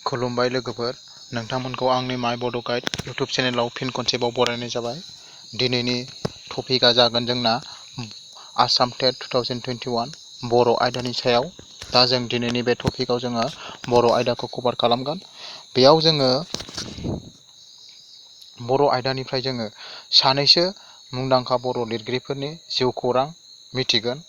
खुलुमबाय लोगोफोर, नोंथांमोनखौ आंनि माय बड' गाइड इउटुब चेनेलाव फिन खनसेबाव बरायनाय जाबाय। दिनैनि टपिकआ जागोन जोंना आसाम टेट 2021 बर' आयदानि सायाव। दा जों दिनैनि बे टपिकआव जोङो बर' आयदाखौ कभार खालामगोन। बेयाव जोङो बर' आयदानिफ्राय जोङो सानैसो मुंदांखा बर' लिरगिरिफोरनि जिउ खौरां मिथिगोन।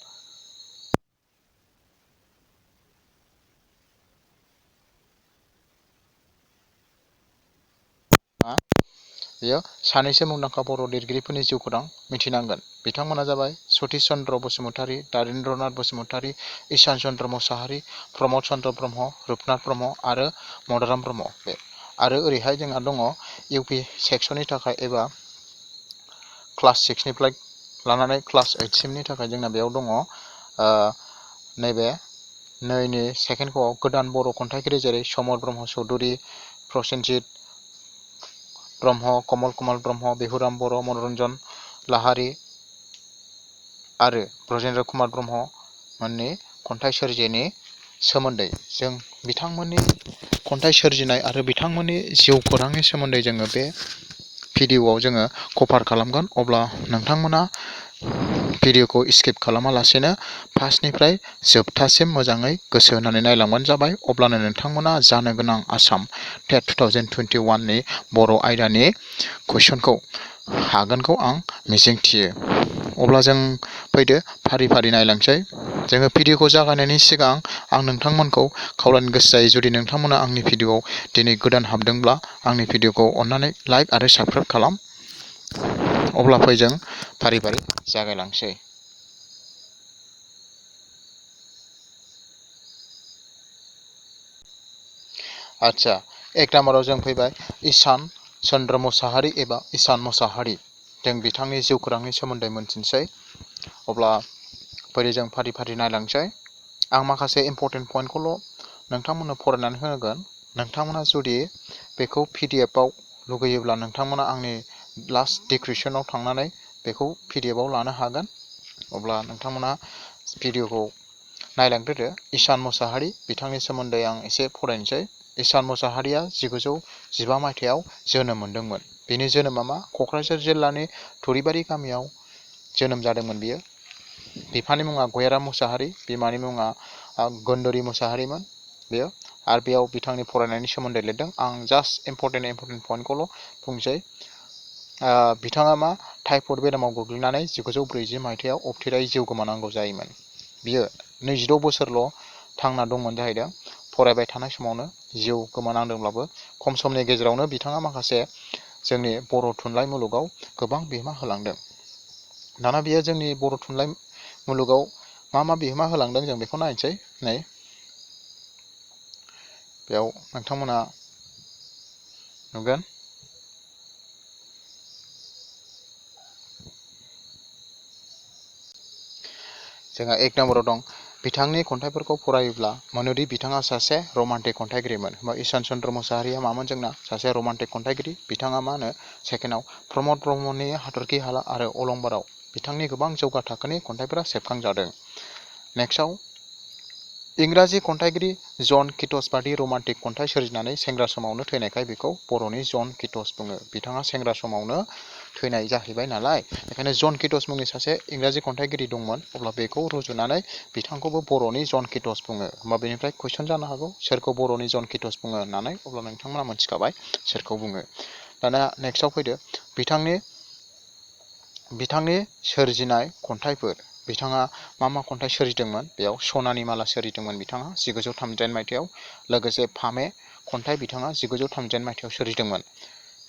बेयो सानैसो मुंदांखा बर' लिरगिरिफोरनि जिउ खौरां मिथिनांगोन। बिथांमोना जाबाय सतीश चन्द्र बसुमतारी, दारेन्द्रनाथ बसुमतारी, ईशान चन्द्र मोसाहारी, प्रमद चन्द्र ब्रह्म, रुपनाथ ब्रह्म आरो मदाराम ब्रह्म। आरो ओरैहाय जोंहा दङ इउपि सेक्सननि थाखाय एबा क्लास 6निफ्राय लानानै क्लास 8सिमनि थाखाय जोंना बेयाव दङ नैबे नैनि सेकेन्ड खआव गोदान बर' खन्थाइगिरि जेरै समर ब्रह्म चौधुरी, प्रसेनजित ब्रह्म, कमल कुमार ब्रह्म, बिहुराम बर', मनरन्जन लाहारी आरो ब्रजेन्द्र कुमार ब्रह्म मोननि खन्थाइ सोरजिनि सोमोन्दै जों बिथांमोननि खन्थाइ सोरजिनाय आरो बिथांमोननि जिउ खौरांनि सोमोन्दै जोङो बे भिडिअआव जोङो कभार खालामगोन। अब्ला नोंथांमोना भिडिअखौ स्किप खालामालासेनो फार्स्टनिफ्राय जोबथासिम मोजाङै गोसो होनानै नायलांबानो जाबाय। अब्लानो नोंथांमोना जानो गोनां आसाम टेट 2021नि बर' आयदानि कुइसनखौ हागोनखौ आं मिजिंथियो। अब्ला जों फैदो फारि फारि नायलांसै। जोङो भिडिअखौ जागायनायनि सिगां आं नोंथांमोनखौ खावलायनो गोसो जायो, जुदि नोंथांमोना आंनि भिडिअआव दिनै गोदान हाबदोंब्ला आंनि भिडिअखौ अन्नानै लाइक आरो साबस्क्राइब खालाम। अब्ला फै जों फारि फारि जागायलांसै। आच्छा, एक नाम्बाराव जों फैबाय ईशान चन्द्र मोसाहारी एबा ईशान मोसाहारी। जों बिथांनि जिउ खौरांनि सोमोन्दै मोनथिनोसै। अब्ला फैदो जों फारि फारि नायलांसै। आं माखासे इम्पर्टेन्ट पइन्टखौल' नोंथांमोननो फरायनानै होगोन। नोंथांमोना जुदि बेखौ पिडिएफआव लुगैयोब्ला नोंथांमोना आंनि लास्ट डिसक्रिपसनाव थांनानै बेखौ पिडिएफआव लानो हागोन। अब्ला नोंथांमोना भिडिअखौ नायलांग्रोदो। ईशान मोसाहारी बिथांनि सोमोन्दै आं एसे फरायनोसै। ईशान मोसाहारीया 1915 मायथाइयाव जोनोम मोनदोंमोन। बिनि जोनोमा मा? क'क्राझार जिल्लानि थुरिबारि गामियाव जोनोम जादोंमोन बियो। बिफानि मुङा गयाराम मोसाहारी, बिमानि मुङा गन्दरी मोसाहारीमोन बेयो। आरो बेयाव बिथांनि फरायनायनि सोमोन्दै लिरदों। आं जास्ट इम्पर्टेन्ट पइन्टखौल' बुंसै। बिथाङा मा? टाइफड बेरामाव गोग्लैनानै 1940 मायथाइयाव अबथिरायै जिउ गोमानांगौ जायोमोन। बियो 26 बोसोरल' थांना दंमोन जाहैदों। फरायबाय थानाय समावनो जिउ गोमानांदोंब्लाबो खम समनि गेजेरावनो बिथाङा माखासे जोंनि बर' थुनलाइ मुलुगाव गोबां बिहोमा होलांदों। दाना बियो जोंनि बर' थुनलाइ मुलुगाव मा बिहोमा होलांदों जों बेखौ नायनोसै। नै बेयाव नोंथांमोना नुगोन। जोंहा एक नम्बराव दं, बिथांनि खन्थाइफोरखौ फरायोब्ला मोनोदि बिथाङा सासे रमान्टिक खन्थाइगिरिमोन। होमबा ईशान चन्द्र मोसाहारीया मामोन जोंना? सासे रमान्टिक खन्थाइगिरि। बिथाङा मा होनो सेकेन्डआव प्रमद ब्रह्मनि हाथरखि हाला आरो अलंबाराव बिथांनि गोबां जौगा थाखोनि खन्थाइफोरा सेबखांजादों। नेक्स्टआव इंराजि खन्थाइगिरि जन कीट्स बादि रमान्टिक खन्थाइ सोरजिनानै सेंग्रा समावनो थैनायखाय बेखौ बर'नि जन कीट्स बुङो। बिथाङा सेंग्रा समावनो थैनाय जाहैबाय नालाय, बेखायनो जन कीट्स मुंनि सासे इंराजि खन्थाइगिरि दंमोन। अब्ला बेखौ रुजुनानै बिथांखौबो बर'नि जन कीट्स बुङो। होमबा बेनिफ्राय कुइसन जानो हागौ सोरखौ बर'नि जन कीट्स बुङो होननानै। अब्ला नोंथांमोना मोनथिखाबाय सोरखौ बुङो। दाना नेक्स्टआव फैदो बिथांनि सोरजिनाय खन्थाइफोर। बिथाङा मा खन्थाइ सोरजिदोंमोन? बेयाव सनानि माला सोरजिदोंमोन बिथाङा 1938 मायथाइयाव। लोगोसे फामे खन्थाइ बिथाङा 1938 मायथाइयाव सोरजिदोंमोन।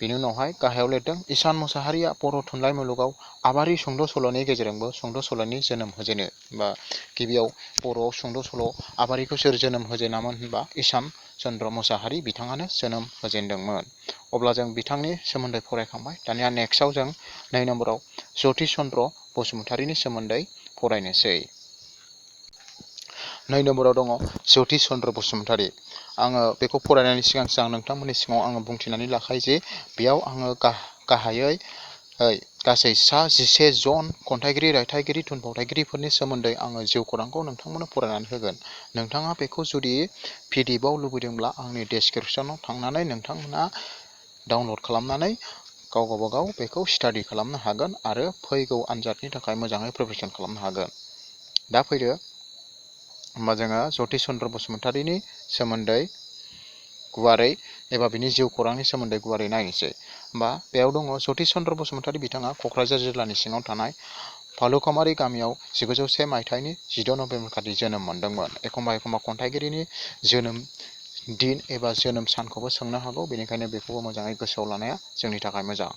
बिनि उनावहाय गाहायाव लिरदों, ईशान मोसाहारीया बर' थुनलाइ मुलुगाव आबारि सुंद' सल'नि गेजेरजोंबो सुंद' सल'नि जोनोम होजेनो। बा गिबियाव बर'आव सुंद' सल' आबारिखौ सोर जोनोम होजेनामोन होनबा ईशान चन्द्र मोसाहारी बिथाङानो जोनोम होजेनदोंमोन। अब्ला जों बिथांनि सोमोन्दै फरायखांबाय। दानिया नेक्स्टआव जों 2 नम्बराव सतीश चन्द्र बसुमतारीनि सोमोन्दै फरायनोसै। 2 नम्बराव दङ सतीश चन्द्र बसुमतारी। आङो बेखौ फरायनायनि सिगां नोंथांमोननि सिगाङाव आङो बुंथिनानै लाखायो जे बेयाव आङो गाहायै गासै सा 11 जन खन्थाइगिरि रायथाइगिरि थुनफावथाइगिरिफोरनि सोमोन्दै आङो जिउ खौरांखौ नोंथांमोननो फरायनानै होगोन। नोंथाङा बेखौ जुदि PDFआव लुबैदोंब्ला आंनि डेसक्रिपसनाव थांनानै नोंथांमोना डाउनलड खालामनानै गाव बेखौ स्टाडि खालामनो हागोन आरो फैगौ आनजादनि थाखाय मोजाङै प्रिपारेसन खालामनो हागोन। दा फैदो होमबा जोङो सतिश चन्द्र बसुमतारीनि सोमोन्दै गुवारै एबा बिनि जिउ खौरांनि सोमोन्दै गुवारै नायनोसै। होमबा बेयाव दङ सतिश चन्द्र बसुमतारी बिथाङा क'क्राझार जिल्लानि सिङाव थानाय भालुकामारि गामियाव 1901 मायथाइनि 16 नभेम्बर खालि जोनोम मोनदोंमोन। एखमबा खन्थाइगिरिनि जोनोम दिन एबा जोनोम सानखौबो सोंनो हागौ, बेनिखायनो बेखौबो मोजाङै गोसोआव लानाया जोंनि थाखाय मोजां।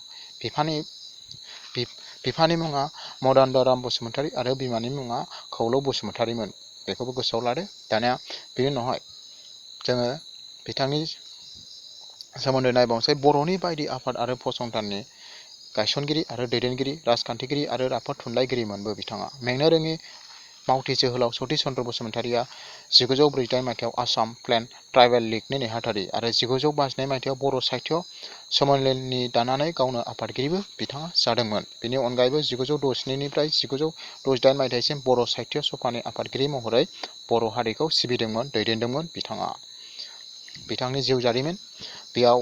बिफानि मुङा मदान्दाराम बसुमतारी आरो बिमानि मुङा खौलौ बसुमतारीमोन। बेखौबो गोसोआव लादो। दानिया बेनि उनावहाय जोङो बिथांनि सोमोन्दै नायबावनोसै। बर'नि बायदि आफाद आरो फसंथाननि गायसनगिरि आरो दैदेनगिरि, राजखान्थिगिरि आरो राफोद थुनलाइगिरिमोनबो बिथाङा। मेंनो रोङि मावथि जोहोलाव सतिश चन्द्र बसुमतारीया 1948 मायथाइयाव आसाम प्लेन ट्राइबेल लीगनि नेहाथारि आरो 1952 मायथाइयाव बर' साहित्य सम्मेलननि दानानै गावनो आफादगिरिबो बिथाङा जादोंमोन। बेनि अनगायैबो 1967 निफ्राय 1968 मायथाइसिम बर' साहित्य सभानि आफादगिरि महरै बर' हारिखौ सिबिदोंमोन, दैदेनदोंमोन बिथाङा। बिथांनि जिउ जारिमिन बेयाव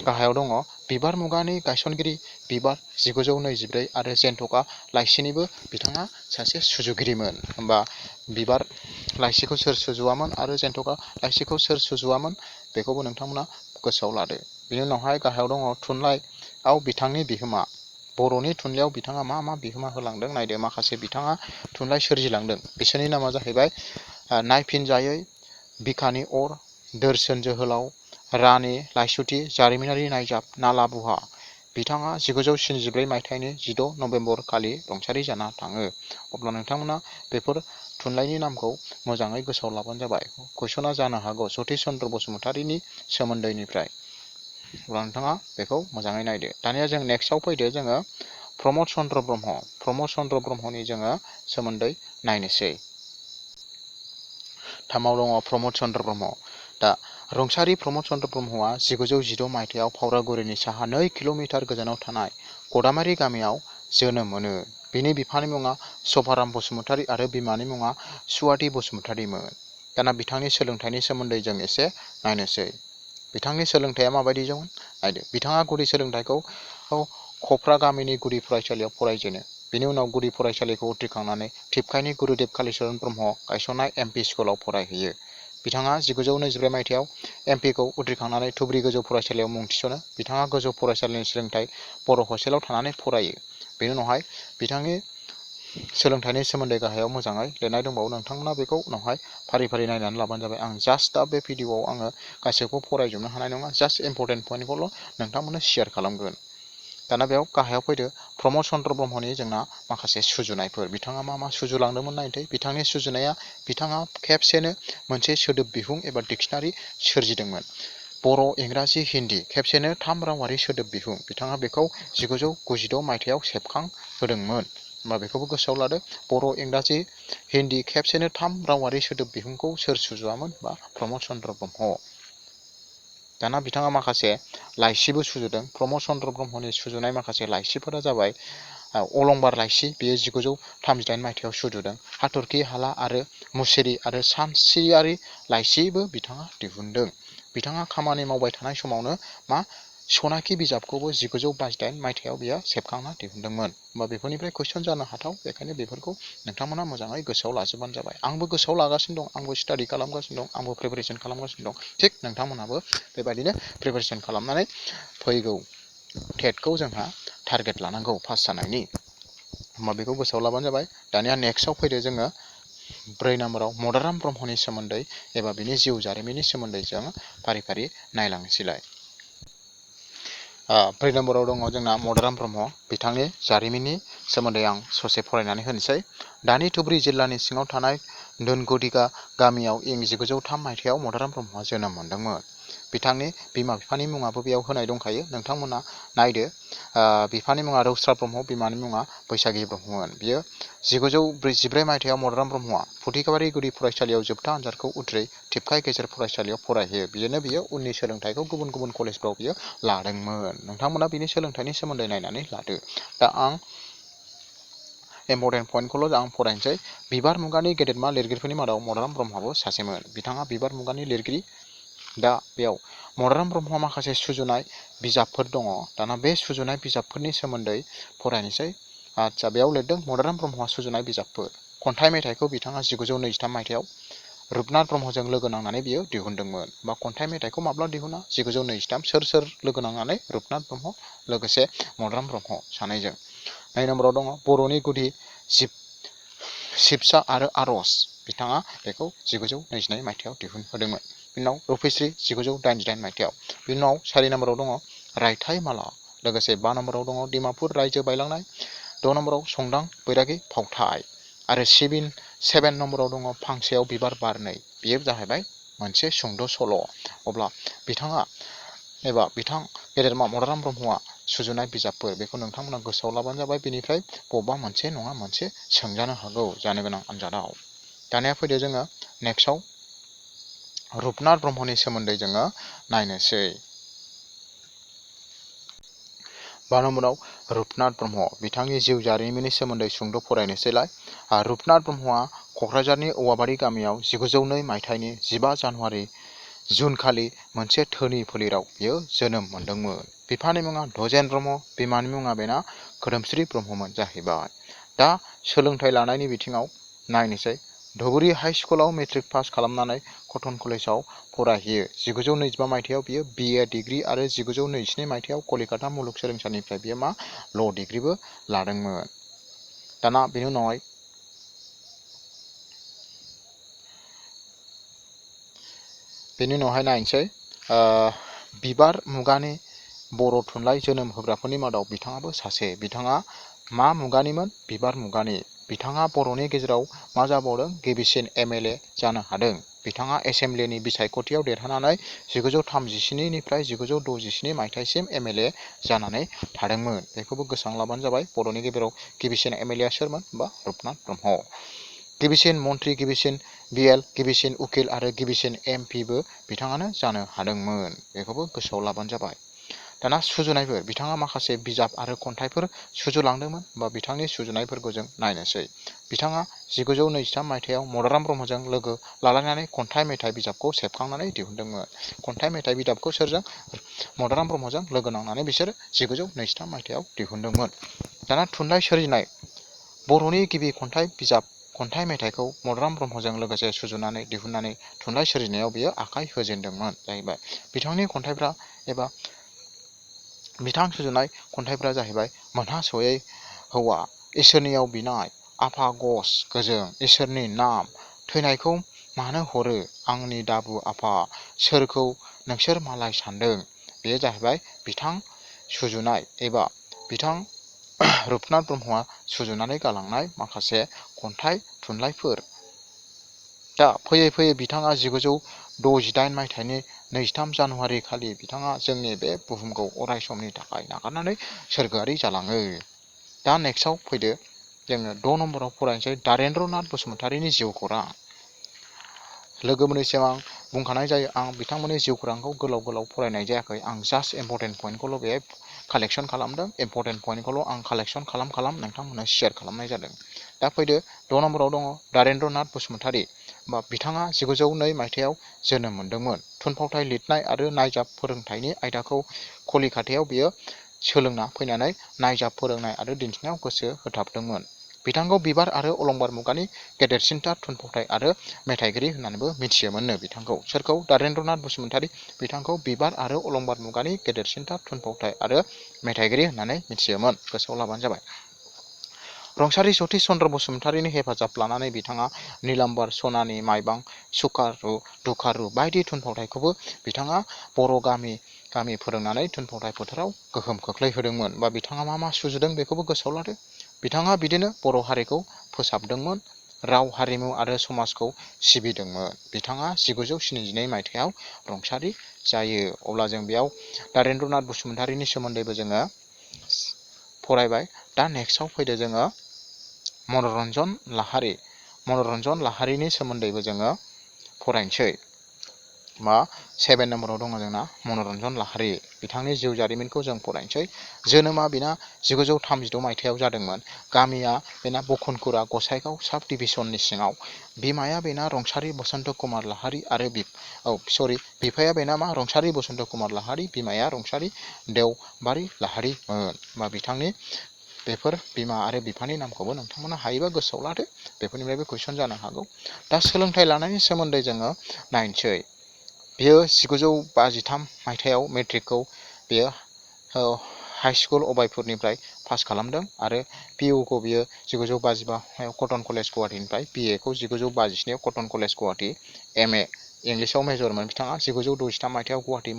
गाहायाव दङ बिबार मुगानि गायसनगिरि बिबार 1924 आरो जेन्थखा लाइसिनिबो बिथाङा सासे सुजुगिरिमोन। होमबा बिबार लाइसिखौ सोर सुजुआमोन आरो जेन्थखा लाइसिखौ सोर सुजुआमोन बेखौबो नोंथांमोना गोसोआव लादो। बेनि उनावहाय गाहायाव दङ थुनलाइयाव बिथांनि बिहोमा। बर'नि थुनलाइयाव बिथाङा मा बिहोमा होलांदों नायदो। माखासे बिथाङा थुनलाइ सोरजिलांदों। बिसोरनि नामा जाहैबाय नायफिनजायै, बिखानि अर, दोरसोन जोहोलाव, रानि लाइसुथि, जारिमिनारि नायजाब, नाला बुहा। बिथाङा 1974 मायथाइनि 16 नभेम्बर खालि रुंसारि जाना थाङो। अब्ला नोंथांमोना बेफोर थुनलाइनि नामखौ मोजाङै गोसोआव लाबानो जाबाय। कुइसना जानो हागौ सतिश चन्द्र बसुमतारीनि सोमोन्दैनिफ्राय। अब्ला नोंथाङा बेखौ मोजाङै नायदो। दानिया जों नेक्स्टआव फैदो जोङो प्रमद चन्द्र ब्रह्म। प्रमद चन्द्र ब्रह्मनि जोङो सोमोन्दै नायनोसै। थामाव दङ प्रमद चन्द्र ब्रह्म। दा रुंसारि प्रमद चन्द्र ब्रह्मआ 1916 मायथाइयाव फावरागुरिनि साहा 2 किल'मिटार गोजानाव थानाय गदामारि गामियाव जोनोम मोनो। बिनि बिफानि मुङा सभाराम बसुमतारी आरो बिमानि मुङा सुवाति बसुमतारीमोन। दाना बिथांनि सोलोंथाइनि सोमोन्दै जों एसे नायनोसै। बिथांनि सोलोंथाइया माबायदि जागोन नायदो। बिथाङा गुदि सोलोंथाइखौ खफ्रा गामिनि गुदि फरायसालियाव फरायजेनो। बिनि उनाव गुदि फरायसालिखौ उथ्रिखांनानै टिपकाइनि गुरुदेब कालिचरन ब्रह्म गायसननाय MP स्कुलाव फरायहैयो। बिथाङा 1924 मायथाइयाव MP खौ उथ्रिखांनानै धुबरी गोजौ फरायसालियाव मुं थिसनो। बिथाङा गोजौ फरायसालिनि सोलोंथाइ बर' हस्टेलाव थानानै फरायो। बेनि उनावहाय बिथांनि सोलोंथाइनि सोमोन्दै गाहायाव मोजाङै लिरनाय दंबावो। नोंथांमोना बेखौ उनावहाय फारि फारि नायनानै लाबानो जाबाय। आं जास्ट दा बे भिडिअ'आव आङो गासैखौ फरायजोबनो हानाय नङा। जास्ट इम्परटेन्ट पइन्टखौल' नोंथांमोननो शेयार खालामगोन। दाना बेयाव गाहायाव फैदो प्रमद चन्द्र ब्रह्मनि जोंना माखासे सुजुनायफोर। बिथाङा मा सुजुलांदोंमोन नायदो। बिथांनि सुजुनाया बिथाङा खेबसेनो मोनसे सोदोब बिहुं एबा डिक्सनारि सोरजिदोंमोन। बर', इंराजि, हिन्दी खेबसेनो 3 रावारि सोदोब बिहुं। बिथाङा बेखौ 1996 मायथाइयाव सेबखां होदोंमोन। होमबा बेखौबो गोसोआव लादो। बर', इंराजि, हिन्दी खेबसेनो 3 रावारि सोदोब बिहुंखौ सोर सुजुआमोन बा प्रमद चन्द्र ब्रह्म। दाना बिथाङा माखासे लाइसिबो सुजुदों। प्रमद चन्द्र ब्रह्मनि सुजुनाय माखासे लाइसिफोरा जाबाय अलंबार लाइसि, बेयो 1938 मायथाइयाव सुजुदों। हाथरखि हाला आरो मुसेरि आरो सानस्रियारि लाइसिबो बिथाङा दिहुनदों। बिथाङा खामानि मावबाय थानाय समावनो सनाखि बिजाबखौबो 1928 मायथाइयाव बियो सेबखांना दिहुनदोंमोन। होमबा बेफोरनिफ्राय कुइसन जानो हाथाव। बेखायनो बेफोरखौ नोंथांमोना मोजाङै गोसोआव लाजोबबानो जाबाय। आंबो गोसोआव लागासिनो दं, आंबो स्टाडि खालामगासिनो दं, आंबो प्रिपारेसन खालामगासिनो दं। थिग नोंथांमोनहाबो बेबायदिनो प्रिपारेसन खालामनानै फैगौ टेटखौ जोंहा टारगेट लानांगौ पास जानायनि। होमबा बेखौ गोसोआव लाबानो जाबाय। दानिया नेक्स्टआव फैदो जोङो 4 नाम्बाराव मदाराम ब्रह्मनि सोमोन्दै एबा बिनि जिउ जारिमिननि सोमोन्दै जों फारि फारि नायलांनोसैलाय। 4 नाम्बाराव दङ जोंना मदाराम ब्रह्म। बिथांनि जारिमिननि सोमोन्दै आं ससे फरायनानै होनोसै। दानि धुबरी जिल्लानि सिङाव थानाय दोनगुदिगा गामियाव इं 1903 मायथाइयाव मदाराम ब्रह्मआ जोनोम मोनदोंमोन। बिथांनि बिमा बिफानि मुङाबो बेयाव होनाय दंखायो नोंथांमोना नायदो बिफानि मुङा रौस्रा ब्रह्म बिमानि मुङा बैसागि ब्रह्ममोन बियो 1943 मायथाइयाव मदाराम ब्रह्मआ फुथिगाबारि गुदि फरायसालियाव जोबथा आनजादखौ उथ्रै थिपकाय गेजेर फरायसालियाव फरायहैयो बियो उननि सोलोंथाइखौ गुबुन गुबुन कलेजफ्राव बियो लादोंमोन नोंथांमोना बिनि सोलोंथाइनि सोमोन्दै नायनानै लादो दा आं इम्परटेन्ट पइन्टखौल' आं फरायनोसै बिबार मुगानि गेदेरमा लिरगिरिफोरनि मादाव मदाराम ब्रह्मआबो सासेमोन बिथाङा बिबार मुगानि लिरगिरि दा बेयाव मदाराम ब्रह्मआ माखासे सुजुनाय बिजाबफोर दङ दाना बे सुजुनाय बिजाबफोरनि सोमोन्दै फरायनोसै आচ্ছা बेयाव लिरदों मदाराम ब्रह्मआ सुजुनाय बिजाबफोर खन्थाइ मेथाइखौ बिथाङा 1923 मायथाइयाव रुपनाथ ब्रह्मजों लोगो नांनानै बियो दिहुनदोंमोन बा खन्थाइ मेथाइखौ माब्ला दिहुना 1923 सोर लोगो नांनानै रुपनाथ ब्रह्म लोगोसे मदाराम ब्रह्म सानैजों 2 नम्बराव दङ बर'नि गुदि सिबसा आरो आरज बिथाङा बेखौ 1922 मायथाइयाव दिहुनहोदोंमोन बिनि उनाव रुपश्री 1988 मायथाइयाव बिनि उनाव 4 नम्बराव दङ रायथाइ माला लोगोसे 5 नम्बराव दङ डिमापुर रायजो बायलांनाय 6 नम्बराव संदां बैरागि फावथाय आरो 7 नम्बराव दङ फांसेयाव बिबार बारनै बेयो जाहैबाय मोनसे सुंद' सल' अब्ला बिथाङा एबा बिथां गेदेरमा मदाराम ब्रह्मआ सुजुनाय बिजाबफोर बेखौ नोंथांमोना गोसोआव लाबानो जाबाय बेनिफ्राय बबेबा मोनसे नङा मोनसे सोंजानो हागौ जानो गोनां आनजादाव दानिया फैदो जोङो नेक्स्टआव रुपनाथ ब्रह्मनि सोमोन्दै जोङो नायनोसै 5 नम्बराव रुपनाथ ब्रह्म बिथांनि जिउ जारिमिननि सोमोन्दै सुंद' फरायनोसैलाय रुपनाथ ब्रह्मआ क'क्राझारनि औवाबारि गामियाव 1902 मायथाइनि 15 जानुवारि जुन खालि मोनसे धोनि फोलेराव बियो जोनोम मोनदोंमोन बिफानि मुङा धजेन ब्रह्म बिमानि मुङा बेना खोदोमस्रि ब्रह्ममोन जाहैबाय दा सोलोंथाइ लानायनि बिथिङाव नायनोसै धुबुरी हाइ स्कुलाव मेट्रिक पास खालामनानै कटन कलेजाव फरायहैयो 1925 मायथाइयाव बियो BA डिग्री आरो 1927 मायथाइयाव कलिकाता मुलुगसोलोंसालिनिफ्राय बियो मा ल' डिग्रीबो लादोंमोन दाना बेनि उनावहाय नायनोसै बिबार मुगानि बर' थुनलाइ जोनोम होग्राफोरनि मादाव बिथाङाबो सासे बिथाङा मा मुगानिमोन बिबार मुगानि बिथाङा बर'नि गेजेराव मा जाबावदों गिबिसिन MLA जानो हादों बिथाङा एसेमब्लिनि बिसायख'थियाव देरहानानै 1937 निफ्राय 1967 मायथाइसिम MLA जानानै थादोंमोन बेखौबो गोसोआव लाबानो जाबाय बर'नि गेजेराव गिबिसिन MLA सोरमोन बा रुपनाथ ब्रह्म गिबिसिन मन्त्रि गिबिसिन BL गिबिसिन उकिल आरो गिबिसिन MPबो बिथाङानो जानो हादोंमोन बेखौबो गोसोआव लाबानो जाबाय दाना सुजुनायफोर बिथाङा माखासे बिजाब आरो खन्थाइफोर सुजुलांदोंमोन बा बिथांनि सुजुनायफोरखौ जों नायनोसै बिथाङा 1923 मायथाइयाव मदाराम ब्रह्मजों लोगो लालायनानै खन्थाइ मेथाइ बिजाबखौ सेबखांनानै दिहुनदोंमोन खन्थाइ मेथाइ बिजाबखौ सोरजों मदाराम ब्रह्मजों लोगो नांनानै बिसोर 1923 मायथाइयाव दिहुनदोंमोन दाना थुनलाइ सोरजिनाय बर'नि गिबि खन्थाइ बिजाब खन्थाइ मेथाइखौ मदाराम ब्रह्मजों लोगोसे सुजुनानै दिहुननानै थुनलाइ सोरजिनायाव बियो आखाइ होजेनदोंमन जाहैबाय बिथांनि खन्थाइफ्रा एबा बिथां सुजुनाय खन्थाइफ्रा जाहैबाय मोनहास'यै हौवा इसोरनियाव बिनाय आफा गस गोजों इसोरनि नाम थैनायखौ मानो हरो आंनि दाबु आफा सोरखौ नोंसोर मालाय सानदों बेयो जाहैबाय बिथां सुजुनाय एबा बिथां रुपनाथ ब्रह्मआ सुजुनानै गालांनाय माखासे खन्थाइ थुनलाइफोर दा फैयै फैयै बिथाङा 1968 मायथाइनि 23 जानुवारि खालि बिथाङा जोंनि बे बुहुमखौ अराय समनि थाखाय नागारनानै सोरगोआरि जालाङो दा नेक्स्टआव फैदो जोङो 6 नम्बराव फरायनोसै दारेन्द्रनाथ बसुमतारीनि जिउ खौरां लोगो मोनैसिम आं बुंखानाय जायो आं बिथांमोननि जिउ खौरांखौ गोलाव फरायनाय जायाखै आं जास्ट इम्परटेन्ट पइन्टखौल' बेहाय कालेक्सन खालामदों इम्परटेन्ट पइन्टखौल' आं कालेक्सन खालाम नोंथांमोननो शेयार खालामनाय जादों दा फैदो 6 नम्बराव दङ दारेन्द्रनाथ बसुमतारी बा बिथाङा 1902 मायथाइयाव जोनोम मोनदोंमोन थुनफावथाय लिरनाय आरो नायजाब फोरोंथाइनि आयदाखौ कलिकातायाव बियो सोलोंना फैनानै नायजाब फोरोंनाय आरो दिन्थिनायाव गोसो होथाबदोंमोन बिथांखौ बिबार आरो अलंबार मुगानि गेदेरसिनथार थुनफावथाय आरो मेथाइगिरि होननानैबो मिथियोमोननो बिथांखौ सोरखौ दारेन्द्रनाथ बसुमतारी बिथांखौ बिबार आरो अलंबार मुगानि गेदेरसिनथार थुनफावथाय आरो मेथाइगिरि होननानै मिथियोमोन गोसोआव लाबानो जाबाय रुंसारि सतीश चन्द्र बसुमतारीनि हेफाजाब लानानै बिथाङा नीलाम्बार सनानि माइबां सुकारू दुखारु बायदि थुनफावथायखौबो बिथाङा बर' गामि फोरोंनानै थुनफावथाय फोथाराव गोहोम खोख्लैहोदोंमोन बा बिथाङा मा सुजुदों बेखौबो गोसोआव लादो बिथाङा बिदिनो बर' हारिखौ फोसाबदोंमोन राव हारिमु आरो समाजखौ सिबिदोंमोन बिथाङा 1972 मायथाइयाव रुंसारि जायो। अब्ला जों बेयाव दारेन्द्रनाथ बसुमतारीनि सोमोन्दैबो जोङो फरायबाय। दा नेक्स्टआव फैदो जोङो मनरन्जन लाहारी। मनरन्जन लाहारीनि सोमोन्दैबो जोङो फरायनोसै। 7 नम्बराव दङ जोंना मनरन्जन लाहारी। बिथांनि जिउ जारिमिनखौ जों फरायनोसै। जोनोमा बेना 1932 मायथाइयाव जादोंमोन। गामिया बेना बखनखुरा गसाइगाव साब डिभिजननि सिङाव। बिमाया बेना रंसारी बसन्त कुमार लाहारी आरो बिफाया बेना रंसारी बसन्त कुमार लाहारी, बिमाया रंसारी देवबारी लाहारीमोन। बिथांनि बेफोर बिमा आरो बिफानि नामखौबो नोंथांमोना हायोबा गोसोआव लादो। बेफोरनिफ्रायबो कुइसन जानो हागौ। दा सोलोंथाइ लानायनि सोमोन्दै जोङो नायनोसै। बेयो 1953 मायथाइयाव मेट्रिकखौ बेयो हाइ स्कुल अबायपुरनिफ्राय पास खालामदों आरो पिइउखौ बियो 1955 कटन कलेज गुवाहाटीनिफ्राय, बिएखौ 1957 कटन कलेज गुवाहाटी, एमए इंलिसाव मेजरमोन बिथाङा 1963 मायथाइयाव गुवाहाटी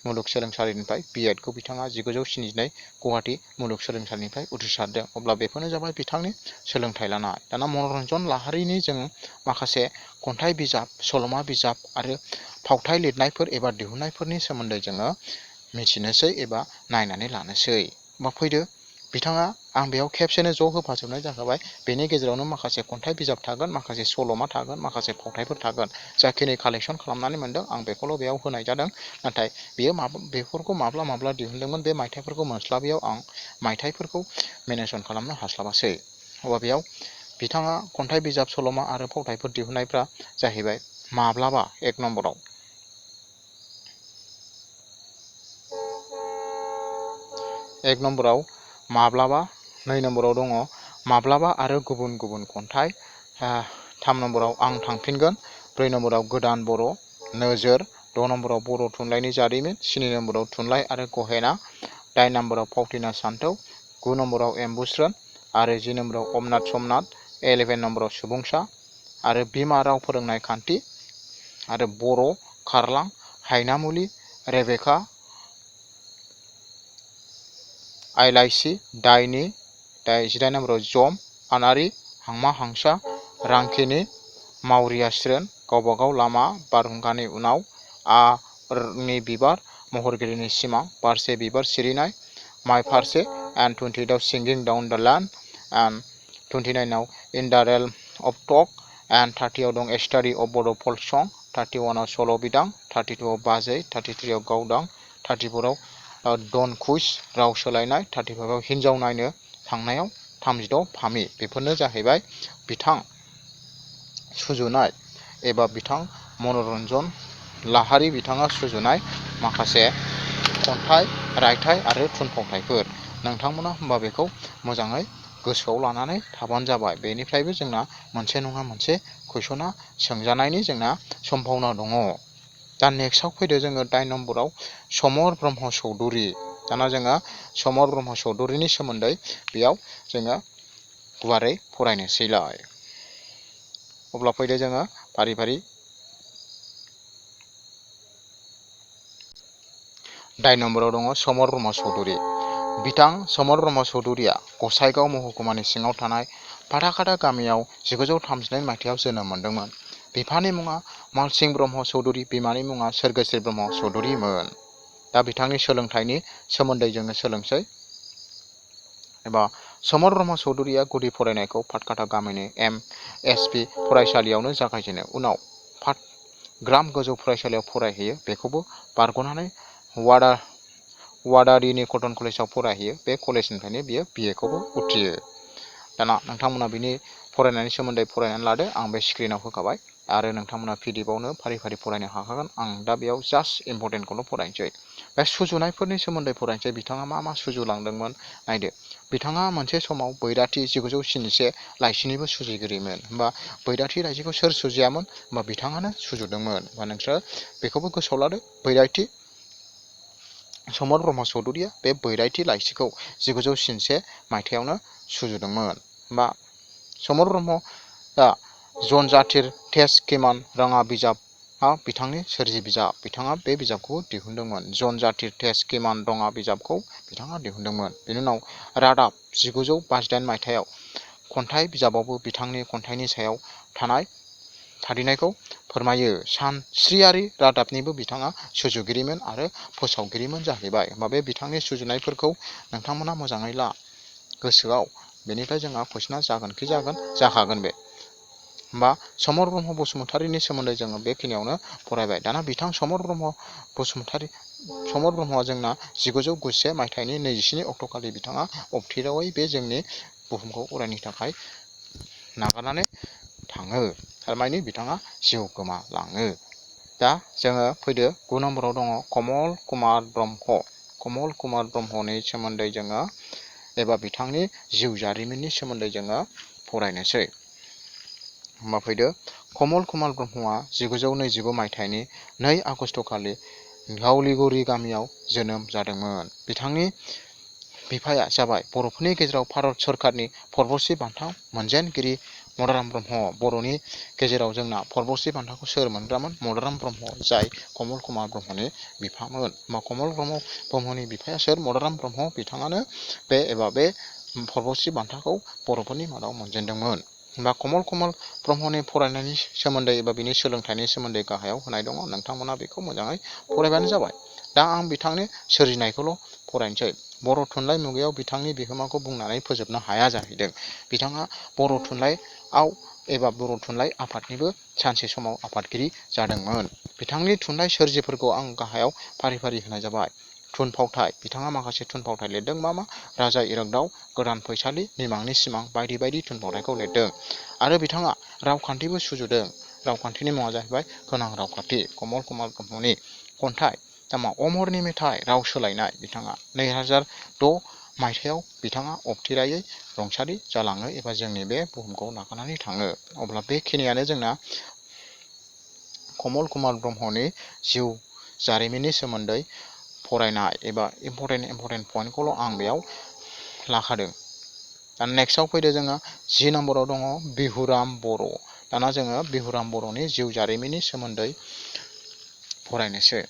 मुलुगसोलोंसालिनिफ्राय, बिएडखौ बिथाङा 1972 गुवाहाटी मुलुगसोलोंसालिनिफ्राय उथ्रिसारदों। अब्ला बेफोरनो जाबाय बिथांनि सोलोंथाइ लानाय। दाना मनरन्जन लाहारीनि जों माखासे खन्थाइ बिजाब, सल'मा बिजाब आरो फावथाइ लिरनायफोर एबा दिहुननायफोरनि सोमोन्दै जोङो मिथिनोसै एबा नायनानै लानोसै। फैदो बिथाङा, आं बेयाव खेबसेनो ज' होफाजोबनाय जाखाबाय। बेनि गेजेरावनो माखासे खन्थाइ बिजाब थागोन, माखासे सल'मा थागोन, माखासे फावथाइफोर थागोन। जाखिनि कालेक्सन खालामनानै मोनदों आं बेखौल' बेयाव होनाय जादों। नाथाय बेफोरखौ माब्ला दिहुनदोंमोन बे मायथाइफोरखौ मोनस्लाबियाव आं मायथाइफोरखौ मेनसन खालामनो हास्लाबासै। अब्ला बेयाव बिथाङा खन्थाइ बिजाब, सल'मा आरो फावथाइफोर दिहुननायफ्रा जाहैबाय माब्लाबा 1 नम्बराव। माब्लाबा। 2 नम्बराव दङ माब्लाबा आरो गुबुन गुबुन खन्थाइ। 3 नम्बराव आं थांफिनगोन। 4 नम्बराव गोदान बर', नोजोर। 6 नम्बराव बर' थुनलाइनि जारिमिन। 7 नम्बराव थुनलाइ आरो गहेना। 8 नम्बराव फावथिना सानथौ। 9 नम्बराव एम्बुस्रोन आरो 10 नम्बराव अमनाथ समनाथ। 11 नम्बराव सुबुंसा आरो बिमा राव फोरोंनाय खान्थि आरो बर', खारलां, हायनामुलि, रेबेका, आइलाइसि, दायनि। 18 नम्बराव जम, आनारि, हांमा हांसा, रांखिनि, मावरियास्रोन, गावबागाव लामा, बारहुंखानि उनाव, आरनि बिबार, महरगिरिनि सिमां, बारसे बिबार सिरिनाय, माइ फारसे, एन्ड 28 आव सिंगिं डाउन द लेन्ड, एन्ड 29 आव in the realm of talk, and 30 आव दं ए स्टाडि अफ बड' फल्क सं, 31 आव सल' बिदां, 32 आव बाजै, 33 आव गावदां, 34 आव डन कुइज राव सोलायनाय, 35 आव हिन्जाव नायनो थांनायाव, 36 फामि। बेफोरनो जाहैबाय बिथां सुजुनाय एबा बिथां मनरन्जन लाहारी बिथाङा सुजुनाय माखासे खन्थाइ, रायथाइ आरो थुनफावथाइफोर। नोंथांमोना होमबा बेखौ मोजाङै गोसोआव लानानै थाबानो जाबाय। बेनिफ्रायबो जोंना मोनसे नङा मोनसे कुइसना सोंजानायनि जोंना सम्भावना दङ। दा नेक्स्टआव फैदो जोङो 8 नम्बराव समर ब्रह्म चौधुरि। दाना जोङो समर ब्रह्म चौधुरिनि सोमोन्दै बेयाव जोङो गुवारै फरायनोसैलाय। अब्ला फैदो जोङो फारि फारि 8 नम्बराव दङ समर ब्रह्म चौधुरि। बिथां समर ब्रह्म चौधुरिया गसाइगाव महकुमानि सिङाव थानाय फाथाखाथा गामियाव 1932 मायथाइयाव जोनोम मोनदोंमोन। बिफानि मुङा मालसिं ब्रह्म चौधुरि, बिमानि मुङा सोरगोस्रि ब्रह्म चौधुरिमोन। दा बिथांनि सोलोंथाइनि सोमोन्दै जोङो सोलोंसै। एबा समर ब्रह्म चौधुरिया गुदि फरायनायखौ फाथखाथा गामिनि एम.एस.पि. फरायसालियावनो जागायजेनो। उनाव फाथग्राम गोजौ फरायसालियाव फरायहैयो। बेखौबो बारग'नानै वादारिनि कटन कलेजाव फरायहैयो। बे कलेजनिफ्रायनो बियो बिएखौबो उथ्रियो। दाना नोंथांमोना बिनि फरायनायनि सोमोन्दै फरायनानै लादो। आं बे स्क्रिनाव होखाबाय आरो नोंथांमोना पिडिएफआवनो फारि फारि फरायनो हाखागोन। आं दा बेयाव जास्ट इम्परटेन्टखौल' फरायनोसै। बे सुजुनायफोरनि सोमोन्दै फरायनोसै। बिथाङा मा सुजुलांदोंमोन नायदो। बिथाङा मोनसे समाव बैराथि 1971 लाइसिनिबो सुजुगिरिमोन। होमबा बैराथि लाइसिखौ सोर सुजुयामोन? होमबा बिथाङानो सुजुदोंमोन। होमबा नोंसोर बेखौबो गोसोआव लादो। बैराथि समर ब्रह्म चौधुरिया बे बैराथि लाइसिखौ 1971 मायथाइयावनो सुजुदोंमोन। बा समर ब्रह्मआ जनजातिर टेस्ट किमान रोङा बिजाबआ बिथांनि सोरजि बिजाब। बिथाङा बे बिजाबखौ दिहुनदोंमोन। जनजातिर टेस्ट किमान रोङा बिजाबखौ बिथाङा दिहुनदोंमोन। बेनि उनाव रादाब 1952 मायथाइयाव खन्थाइ बिजाबावबो बिथांनि खन्थाइनि सायाव थानाय थादिनायखौ फोरमायो। सानस्रियारि रादाबनिबो बिथाङा सुजुगिरिमोन आरो फोसावगिरिमोन जाहैबाय। होमबा बे बिथांनि सुजुनायफोरखौ नोंथांमोना मोजाङै ला गोसोआव। बेनिफ्राय जोंहा कुइसना जाखागोन बे। होमबा समर ब्रह्म बसुमतारिनि सोमोन्दै जोङो बेखिनियावनो फरायबाय। दाना बिथां समर ब्रह्मआ जोंना 1991 मायथाइनि 22 अक्ट'खालि बिथाङा अबथिरायै बे जोंनि बुहुमखौ अरायनि थाखाय नागारनानै थाङो। थारमानि बिथाङा जिउ गोमालाङो। दा जोङो फैदो 9 नम्बराव दङ कमल कुमार ब्रह्म। कमल कुमार ब्रह्मनि सोमोन्दै जोङो एबा बिथांनि जिउ जारिमिननि सोमोन्दै जोङो फरायनोसै। होमबा फैदो कमल कुमार ब्रह्मआ 1925 मायथाइनि 2 आगष्ट'खालि गावलिगुरि गामियाव जोनोम जादोंमोन। बिथांनि बिफाया जाबाय बर'फोरनि गेजेराव भारत सरकारनि पद्मश्री बान्था मोनजेनगिरि मदाराम ब्रह्म। बर'नि गेजेराव जोंना पद्मश्री बान्थाखौ सोर मोनग्रामोन? मदाराम ब्रह्म, जाय कमल कुमार ब्रह्मनि बिफामोन। होमबा कमल ब्रह्मनि बिफाया सोर? मदाराम ब्रह्म। बिथाङानो बे पद्मश्री बान्थाखौ बर'फोरनि मादाव मोनजेनदोंमोन। होमबा कमल कुमार ब्रह्मनि फरायनायनि सोमोन्दै एबा बिनि सोलोंथाइनि सोमोन्दै गाहायाव होनाय दङ। नोंथांमोना बेखौ मोजाङै फरायबानो जाबाय। दा आं बिथांनि सोरजिनायखौल' फरायनोसै। बर' थुनलाइ मुगायाव बिथांनि बिहोमाखौ बुंनानै फोजोबनो हाया जाहैदों। बिथाङा बर' थुनलाइआव एबा बर' थुनलाइ आफादनिबो सानसे समाव आफादगिरि जादोंमोन। बिथांनि थुनलाइ सोरजिफोरखौ आं गाहायाव फारि फारि होनाय जाबाय। थुनफावथाय, बिथाङा माखासे थुनफावथाय लिरदों। मा? राजा इरागदाव, गोदान फैसालि, मिमांनि सिमां बायदि बायदि थुनफावथायखौ लिरदों। आरो बिथाङा रावखान्थिबो सुजुदों। रावखान्थिनि मुङा जाहैबाय गोनां रावखान्थि। कमल कुमार ब्रह्मनि खन्थाइ अमरनि मेथाइ, राव सोलायनाय। बिथाङा 2006 मायथाइयाव बिथाङा अबथिरायै रुंसारि जालाङो एबा जोंनि बे बुहुमखौ नागारनानै थाङो। अब्ला बेखिनियानो जोंना कमल कुमार ब्रह्मनि जिउ जारिमिननि सोमोन्दै फरायनाय एबा इम्परटेन्ट पइन्टखौल' आं बेयाव लाखादों। दा नेक्स्टआव फैदो जोङो 10 नम्बराव दङ बिहुराम बर'। दाना जोङो बिहुराम बर'नि जिउ जारिमिननि सोमोन्दै फरायनोसै।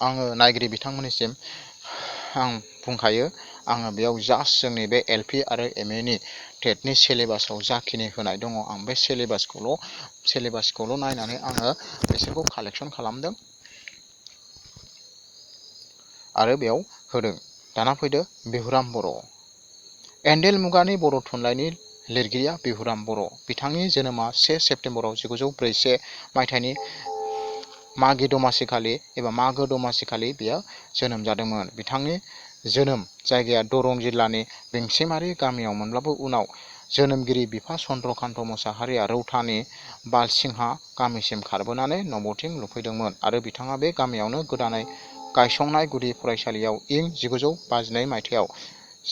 आङो नायगिरि बिथांमोननिसिम आं बुंखायो, आङो बेयाव जास्ट जोंनि बे LP आरो MA नि टेटनि सिलेबासाव जाखिनि होनाय दङ, आं बे सिलेबासखौल' नायनानै आङो बिसोरखौ कालेक्सन खालामदों आरो बेयाव होदों। दाना फैदो बिहुराम बर'। एन्डेल मुगानि बर' थुनलाइनि लिरगिरिया बिहुराम बर'। बिथांनि जोनोमा 1 सेप्तेम्बराव 1941 मायथाइनि मागो दमासिखालि बेयो जोनोम जादोंमोन। बिथांनि जोनोम जायगाया दरं जिल्लानि बेंसिमारि गामियाव मोनब्लाबो उनाव जोनोमगिरि बिफा चन्द्रकान्त मोसाहारिया रौतानि बालसिंहा गामिसिम खारबोनानै नबथिं लुफैदोंमोन आरो बिथाङा बे गामियावनो गोदानै गायसंनाय गुदि फरायसालियाव इं 1952 मायथाइयाव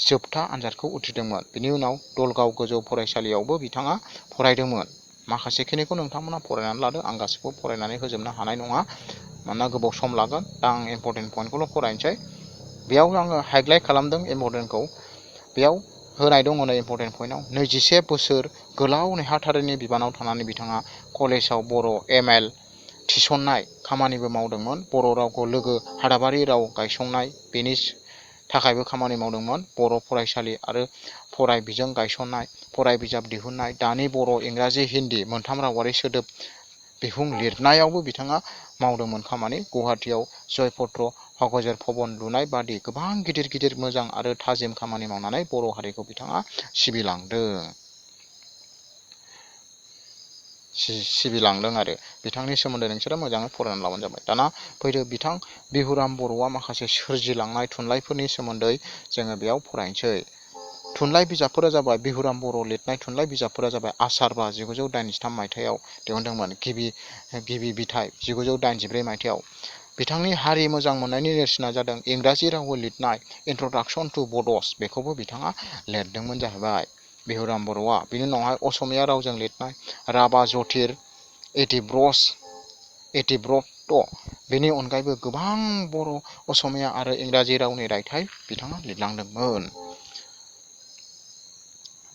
जोबथा आनजादखौ उथ्रिदोंमोन। बिनि उनाव दलगाव गोजौ फरायसालियावबो बिथाङा फरायदोंमोन। माखासेखिनिखौ नोंथांमोना फरायनानै लादो। आं गासैखौबो फरायनानै होजोबनो हानाय नङा, मानोना गोबाव सम लागोन। दा आं इम्परटेन्ट पइन्टखौल' फरायनोसै। बेयाव आङो हाइलाइट खालामदों इम्परटेन्टखौ। बेयाव होनाय दङ नै इम्परटेन्ट पइन्टआव 21 बोसोर गोलाव नेहाथारिनि बिबानाव थानानै बिथाङा कलेजाव बर' ML थिसननाय खामानिबो मावदोंमोन। बर' रावखौ लोगो हादाबारि राव गायसंनाय, बेनि थाखायबो खामानि मावदोंमोन। बर' फरायसालि आरो फराय बिजों गायसननाय, फराय बिजाब दिहुननाय, दानि बर', इंराजि, हिन्दी मोनथाम रावारि सोदोब बिहुं लिरनायावबो बिथाङा मावदोंमोन खामानि। गुवाहाटियाव जयपत्र हगजेर भवन लुनाय बादि गोबां गिदिर गिदिर मोजां आरो थाजिम खामानि मावनानै बर' हारिखौ बिथाङा सिबिलांदों आरो बिथांनि सोमोन्दै नोंसोरो मोजाङै फरायनानै लाबानो जाबाय। दाना फैदो बिथां बिहुराम बर'आ माखासे सोरजिलांनाय थुनलाइफोरनि सोमोन्दै जोङो बेयाव फरायनोसै। थुनलाइ बिजाबफोरा जाबाय बिहुराम बर' लिरनाय थुनलाइ बिजाबफोरा जाबाय आसारबा 1983 मायथाइयाव दिहुनदोंमोन। गिबि बिथाइ 1983 मायथाइयाव। बिथांनि हारि मोजां मोननायनि नेरसोना जादों इंराजि रावै लिरनाय इन्ट्रडाक्सन टु बड'स, बेखौबो बिथाङा लिरदोंमोन जाहैबाय बिहुराम बर'आ। बिनि उनावहाय असमिया रावजों लिरनाय राभा जतिर इतिव्रत, बेनि अनगायैबो गोबां बर', असमिया आरो इंराजि रावनि रायथाइ बिथाङा लिरलांदोंमोन।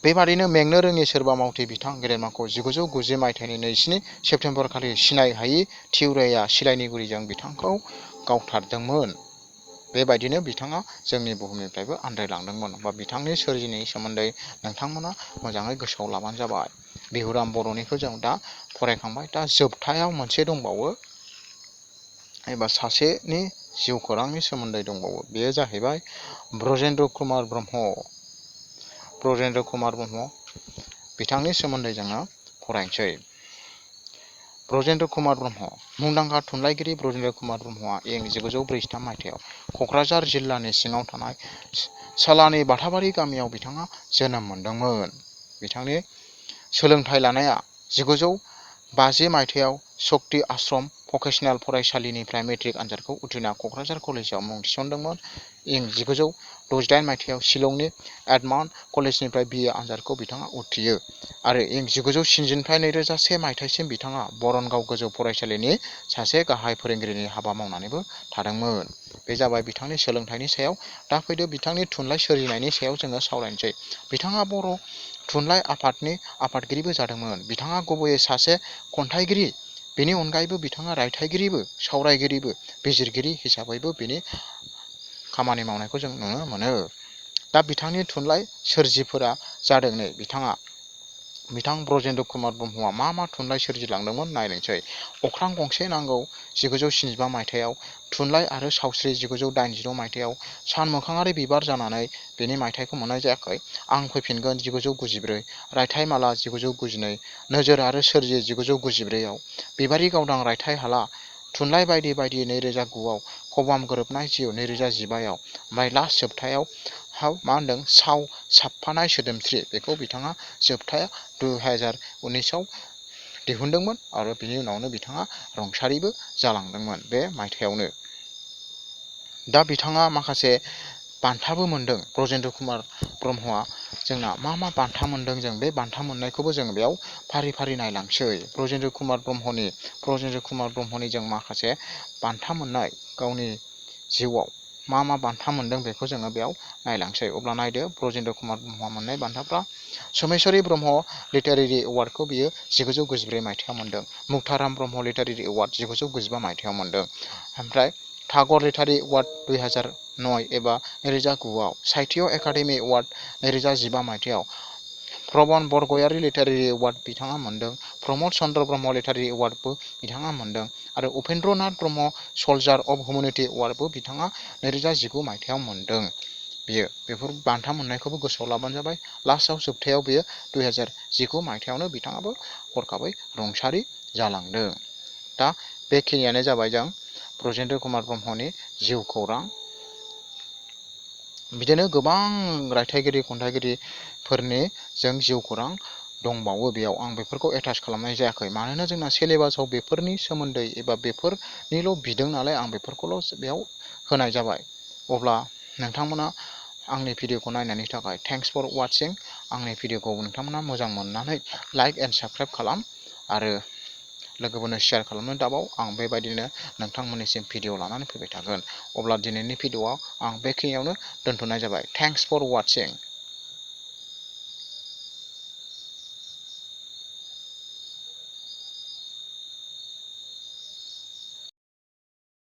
बेबादिनो मेंनो रोङि सोरबा मावथि बिथां गेदेमाखौ 1990 मायथाइनि 22 सेप्तेम्बर खालि सिनाय हायि थिउराया सिलायनिगुरिजों बिथांखौ गावथारदोंमोन। बेबायदिनो बिथाङा जोंनि बुहुमनिफ्रायबो आन्दायलांदोंमोन। बा बिथांनि सोरजिनायनि सोमोन्दै नोंथांमोना मोजाङै गोसोआव लाबानो जाबाय। बिहुराम बर'निखौ जों दा फरायखांबाय। दा जोबथायाव मोनसे दंबावो एबा सासेनि जिउ खौरांनि सोमोन्दै दंबावो। बेयो जाहैबाय ब्रजेन्द्र कुमार ब्रह्म। ब्रजेन्द्र कुमार ब्रह्म बिथांनि सोमोन्दै जोङो फरायनोसै। ब्रजेन्द्र कुमार ब्रह्म मुंदांखा थुनलाइगिरि ब्रजेन्द्र कुमार ब्रह्मआ इं 1943 मायथाइयाव क'क्राझार जिल्लानि सिङाव थानाय सालानि बाथाबारि गामियाव बिथाङा जोनोम मोनदोंमोन। बिथांनि सोलोंथाइ लानाया 1950 मायथाइयाव शक्ति आश्रम भकेशनेल फरायसालिनिफ्राय मेट्रिक आनजादखौ उथ्रिना क'क्राझार कलेजाव मुं थिसनदोंमोन। इं 1968 मायथाइयाव शिलंनि एडमाउन्ट कलेजनिफ्राय BA आनजादखौ बिथाङा उथ्रियो आरो इं 1970 निफ्राय 2001 मायथाइसिम बिथाङा बरनगाव गोजौ फरायसालिनि सासे गाहाय फोरोंगिरिनि हाबा मावनानैबो थादोंमोन। बे जाबाय बिथांनि सोलोंथाइनि सायाव। दा फैदो बिथांनि थुनलाइ सोरजिनायनि सायाव जोङो सावरायनोसै। बिथाङा बर' थुनलाइ आफादनि आफादगिरिबो जादोंमोन। बिथाङा गुबैयै सासे खन्थाइगिरि, बेनि अनगायैबो बिथाङा रायथाइगिरिबो, सावरायगिरिबो, बिजिरगिरि हिसाबैबो बिनि खामानि मावनायखौ जों नुनो मोनो। दा बिथांनि थुनलाइ सोरजिफोरा जादों नै बिथां ब्रजेन्द्र कुमार ब्रह्मआ मा थुनलाइ सोरजिलांदोंमोन नायनोसै। अख्रां गंसे नांगौ 1975 मायथाइयाव, थुनलाइ आरो सावस्रि 1986 मायथाइयाव, सान मोखाङारि बिबार जानानै बेनि मायथाइखौ मोननाय जायाखै, आं फैफिनगोन 1994, रायथाइमाला 1992, नोजोर आरो सोरजि 1994आव, बिबारि गावदां रायथाइ हाला, थुनलाइ बायदि बायदि 2009आव, खबाम गोरोबनाय जिउ 2015आव, ओमफ्राय लास्ट जोबथायाव मा होनदों साव साबफानाय सोदोमस्रि, बेखौ बिथाङा जोबथाया 2019आव दिहुनदोंमोन आरो बिनि उनावनो बिथाङा रुंसारिबो जालांदोंमोन बे मायथाइयावनो। दा बिथाङा माखासे बान्थाबो मोनदों। ब्रजेन्द्र कुमार ब्रह्मआ जोंना मा बान्था मोनदों, जों बे बान्था मोननायखौबो जों बेयाव फारि फारि नायलांसै। ब्रजेन्द्र कुमार ब्रह्मनि जों माखासे बान्था मोननाय गावनि जिउआव मा बान्था मोनदों बेखौ जोङो बेयाव नायलांसै। अब्ला नायदो ब्रजेन्द्र कुमार ब्रह्मआ मोननाय बान्थाफ्रा। सोमेश्वरी ब्रह्म लिटारेरि एवार्डखौ बियो 1994 मायथाइयाव मोनदों। मुक्ताराम ब्रह्म लिटारेरि एवार्ड 1995 मायथाइयाव मोनदों। ओमफ्राय टागर लिटारेरि एवार्ड 2009 एबा 2009आव, साहित्य एकाडेमि एवार्ड 2015 मायथाइयाव, प्रबन बरगयारि लिटारेरि एवार्ड बिथाङा मोनदों। प्रमद चन्द्र ब्रह्म लिटारेरि एवार्डबो बिथाङा मोनदों आरो उपेन्द्र नाथ ब्रह्म सल्जार अफ हिउमेनिटि एवार्डबो बिथाङा 2019 मायथाइयाव मोनदों। बेफोर बान्था मोननायखौबो गोसोआव लाबानो जाबाय। लास्टआव जोबथायाव बेयो 2019 मायथाइयावनो बिथाङाबो हरखाबै रुंसारि जालांदों। दा बेखिनियानो जाबाय जों ब्रजेन्द्र कुमार ब्रह्मनि जिउ खौरां। बिदिनो गोबां रायथाइगिरि खन्थाइगिरिफोरनि जों जिउ खौरां दंबावो। बेयाव आं बेफोरखौ एटाच खालामनाय जायाखै, मानोना जोंना सिलेबासाव बेफोरनि सोमोन्दै एबा बेफोरनिल' बिदों नालाय आं बेफोरखौल' बेयाव होनाय जाबाय। अब्ला नोंथांमोना आंनि भिडिअखौ नायनायनि थाखाय थेंक्स फर वाचिं। आंनि भिडिअखौ नोंथांमोना मोजां मोननानै लाइक एन्ड साबस्क्राइब खालाम आरो लोगोफोरनो शेयार खालामनो दाबाव। आं बेबायदिनो नोंथांमोननिसिम भिडिअ लानानै फैबाय थागोन। अब्ला दिनैनि भिडिअआव आं बेखिनियावनो दोनथ'नाय जाबाय। Thanks for वाचिं।